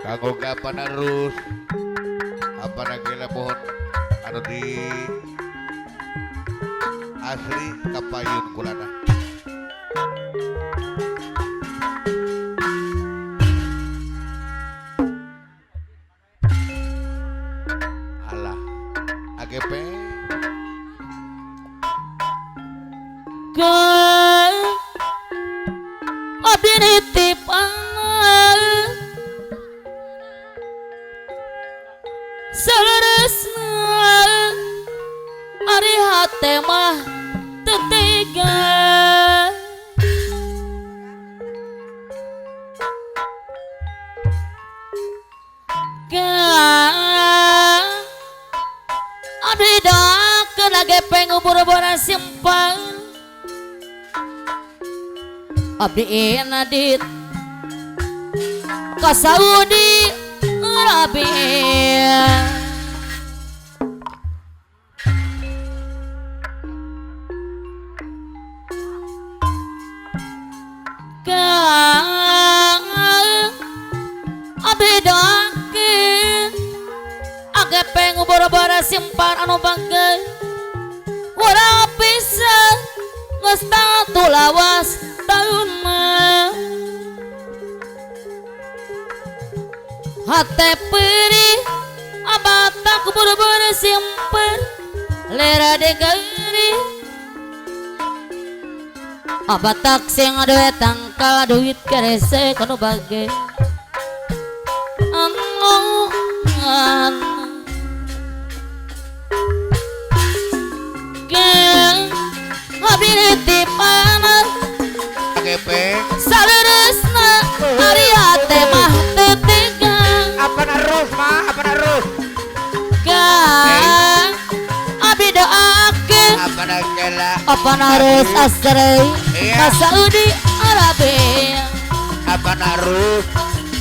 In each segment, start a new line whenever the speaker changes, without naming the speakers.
Kanggo panerus apa lagi pohon anu di asli kapayun kulana. Alah AGP
ke abdi nitipan saleresna ari hate mah teu tega ka abdi doakeun agepe ngubur-ubur simpang abdi inadit ka Saudi Arabia. Kang abdi doakeun agepe ngubur-ubur simpan anu bangga urang pisan geus tatu lawas taun mah hate perih abata kubur-ubur simpen lera degeri abatak sing duwe tangkal duit kerese kono bage anu geng abdi nitipan
AGP
saleresna ari hate mah teu tega.
Apa narus mah apa narus
Kang abdi doakeun
apa nagela
apa narus asri ka Saudi Arabia
apa narus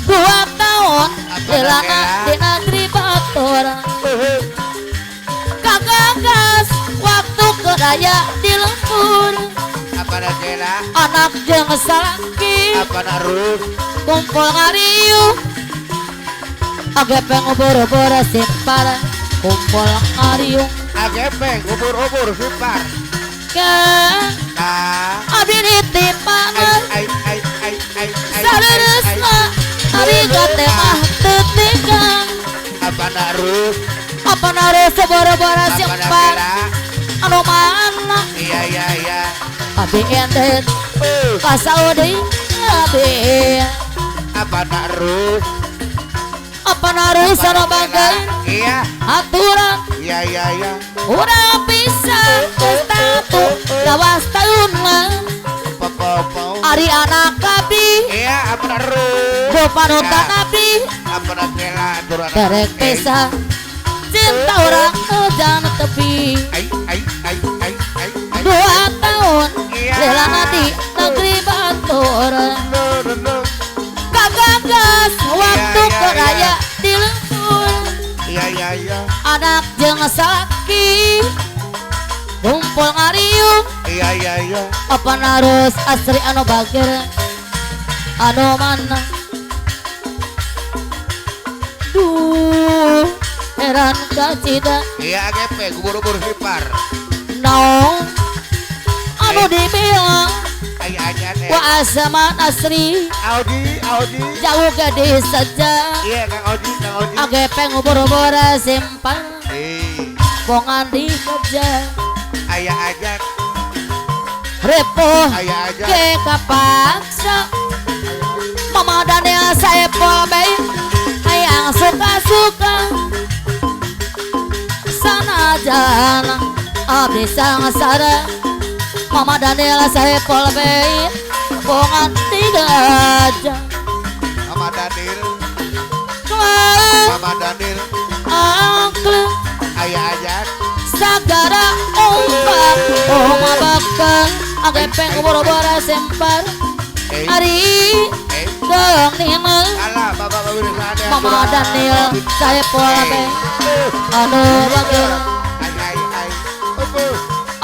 2 tahun lelana di negeri batur kagagas waktu keraya di lembur
apa nagela
anak jeung salaki
apa narus
kumpul ngariuh agepe ngubur-ubur simpar kumpul ngariuh
agepe ngubur-ubur simpar
ka abdi nitipan saleresna ari gate mah teu tega
apa narus
apa narus boro-boro simpar anu mana
iya iya iya
abdi endet ka Saudi Arabia
apa narus
apa narus anu bageun
iya
aturan
iya iya iya
urang pisan geus tatu lawas taun mah ari anak abdi
iya apa narus
panutan abdi
apa nagela aturan
derek pisan cinta urang jangan tepi
ai ai ai ai ai
2 tahun lelana di negeri batur kagagas waktu keraya di lembur
iya iya iya
anak jeung salaki kumpul ngariung
iya iya iya
apa narus asri anu bager anu mana duh heran kacida
iya AGP kubur-ubur sipar
naon anu dibilang wa azaman asri
Audi Audi
jauh gede saja
iya Kang Audi Kang Audi
AGP ngubur-ubur simpan bongan di kerja
ayah aja
repoh
ayah aja
ke kapaksa Mama Daniel Saepol bay hayang suka-suka sanajan abdi sangsara Mama Daniel Saepol bay bongan tiga aja
Mama Daniel Mama Daniel
angklung
ayah aja
sagara ombak oma bakal agepe ngubur-ubur sempar ari dong nina
alah bapak bapak
Mama Daniel Saepol bay Anu bageur
Ai ai ai.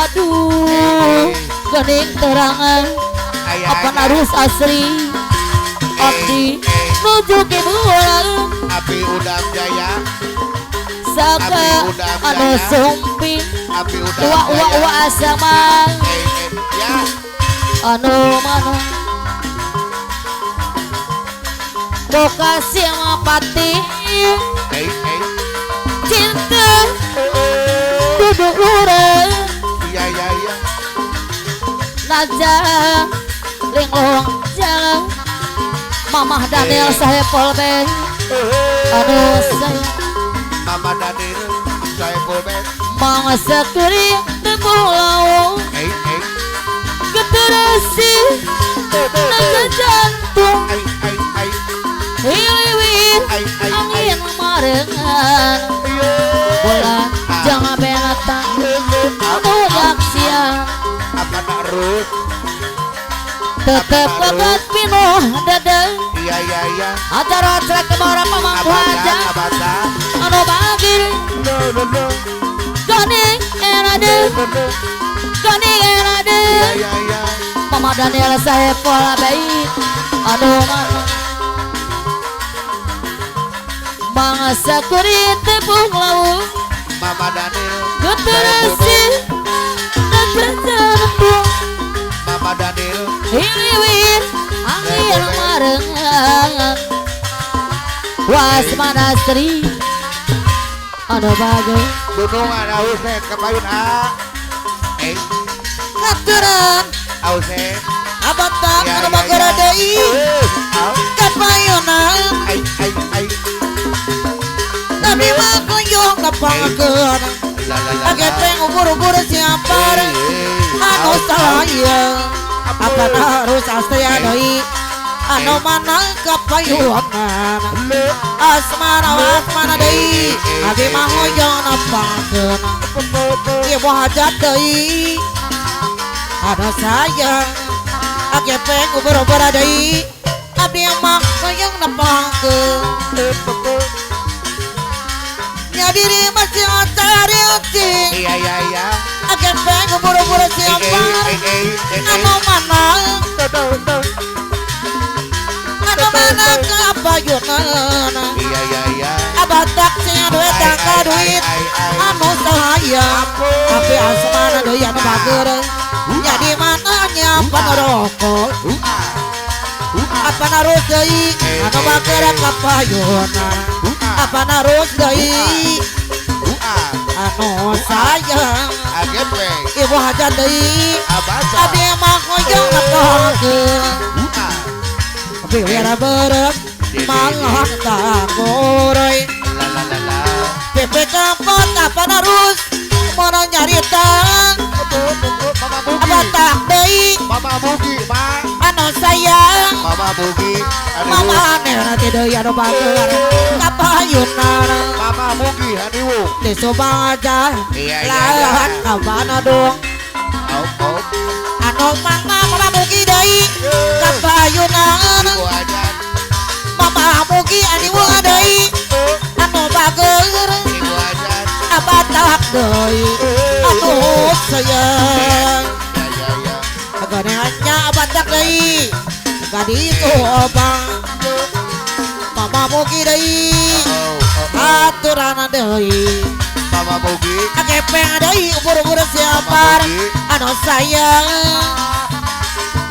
Aduh gening terangan
Aya
apa
aja.
Narus asri abdi nuju kibulan
Api Udam Jaya.
Saka anu sumping
Api Udam
wa wa
Jaya.
Wa sama
Eh eh ya.
Anu mana Lokasi mapati
Eh eh.
Cinta duduk lurang
Iya iya iya.
Naja linglong jalan Mamah Daniel Saepul Ben anu sayang
Mama Daniel Saepul Ben.
Mangga sekuri pulau
Eh eh.
Keterasi naga jantung
Ai ai ai.
Hiliwir
Ai ai ai.
Angin marengan Bola jangan belatang Anu yaksian
Apa narus?
Tetep banget pinuh dada
Iya iya iya.
Acara trek kemara pemangku
Abata
aja
abata.
Anu bagir Gani erade Gani erade
Iya iya iya.
Mama Daniel Saepul baik Anu mana Mangsa kuri tepung laut
Mama Daniel
Keterasi Naga jantung
Mama Daniel
Hiliwir angin marengan Wasmana Sri Anu bagus
Gunungan Ausen kepayun A. Eh
Katuran
Ausen.
abatang
Ya,
anu
ya,
bageur
ya.
deui
Au.
kapayunan
Ai ai ai.
Tapi mah kunjung nepangkeun
La la la.
Agepeng ubur-ubur siapar anu sayang apa harus astria deui anu mana kapayunan asmara asmara deui abi mah hoyong nepangkeun ieu hajat deui anu sayang agepeng ubur-ubur deui abdi mah hoyong nepangkeun nya diri masih cari ucing
Iya iya iya.
agepeng ubur-ubur
Eh
siapa
eh eh eh.
anu mana anu mana kapayunan
Iya iya iya.
abatak sing duit tangka duit anu sayang tapi asmana deui anu bager jadi mana nyapan rokok apa narus deui anu bager kapayunan apa narus deui anu sayang
Agepeng
ibu hajat deui
abata.
abdi mah hoyong nepangkeun biwira berep malah takoroy
La la la la.
PP kampot apa narus mono nyarita
Mama Bugi.
abatak deui
Mama Bugi, Ma.
anu sayang
Mama Bugi.
mama aneh nanti deui anu bager kapayunan
Mama Bugi Haniwu.
di Subang aja
Iya, iya, iya.
lahan kabana dong
Au au.
anu mama mama Mugi deui kapayunan
Ibu ajan.
mama Mugi aniwu deui anu bager
Ibu ajan.
abatak deui anu sayang
Ya ya ya.
Ganehnya abatak deui gadis obang mama Mugi deui
Oh, oh, oh.
aturan deui
Mama Bugi.
agepeng deui ubur-ubur siapar anu sayang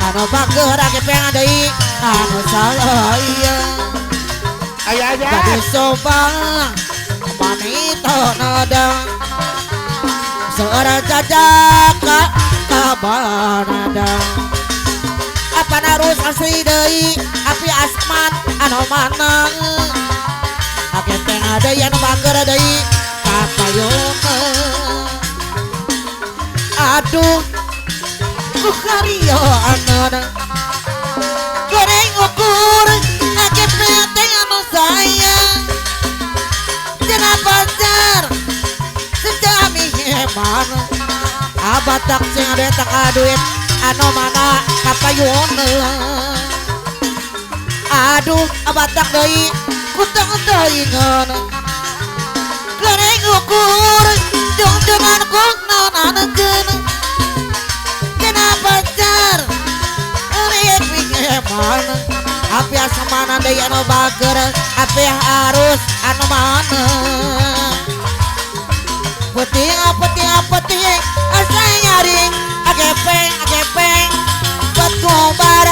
anu bager agepeng deui anu sayang
Ayah aja.
gadis obang manita nada seorang jajaka kabanada apa narus asli deui api asman anu mana agepeng deui anu bager deui kapayungan aduh ku karyoanan goreng ukur agepeng teh anu sayang cenah pacar sejami heman abatak sing ada tak duit anu mana kapayunan aduh abatak deui kutang teuingan goreng ukur Kapayunan deui anu bager api harus anu mana Puting puting puting asa nyaring agepeng agepeng buat gobar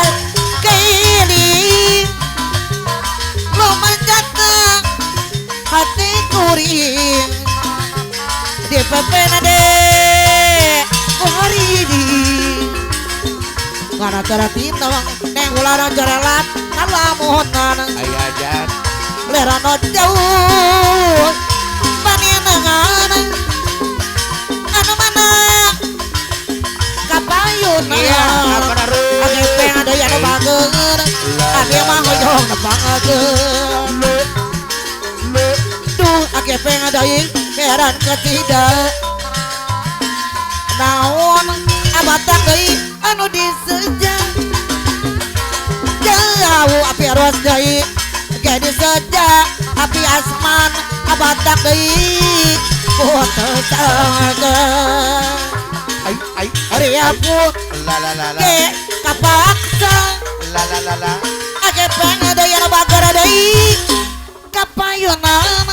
keiling lumancat hati kuring di pepena de kuharidi karena teratinong neng ulara jarelat kalamunan
ayajan
lerano jauh paninengan anu mana kapayunan
iya apa naruh
agepeng ada yang bager abi mah hoyong nepangeun duh agepeng deui heran ketidak naon abatak deui anu diseja jauh api arus deui ge diseja api asman abatak deui putus
ai ai
ari aku
la la la la
ge kapaksa
la la la la
agepeng deui anu bager deui kapayunan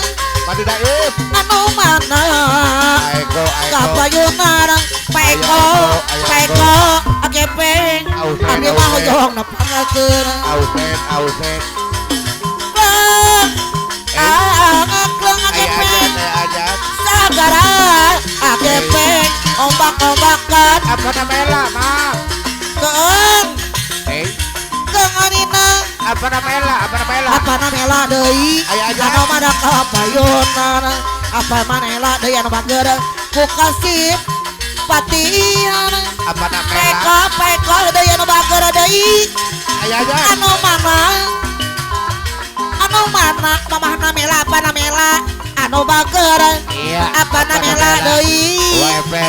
Madu Daib
anu mana
Aeko aeko
kapayunan peko peko agepeng abdi mah hoyong nepangakeun
ausen ausen
ah agepeng sagara agepeng ombak-ombakan
apa namela maaf
keeng keunganina
apa namela apa namela
apa namela deui anu mana kapayunan apa manela deui anu bager ku kasih patian
apa namela
peko peko deui anu bager deui anu mana mamah namela apa namela anu bager apa namela deui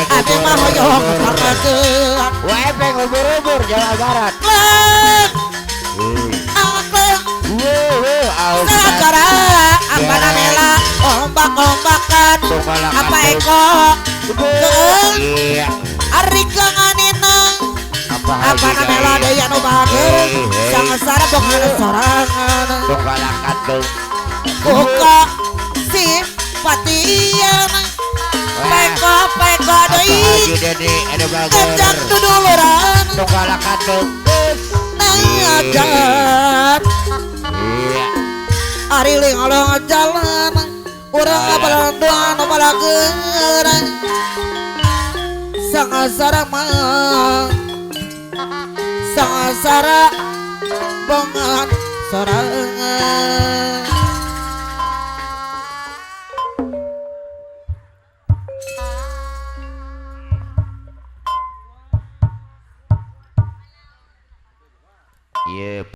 abdi mah hoyong nepangakeun
WP ngubur-ubur Jawa Barat
sagara apa namela ombak-ombakan apa eko keung ari keunganina apa namela deui anu bager sangasara bongan sorangan
tunggalakadung
buka simpatian peko peko deui ngejak duduluran
tunggalakadung
ngajar ari lingalong jalan urang ngabalandoan balageurang sangasara mah sangasara bongan sorangan.
Yep.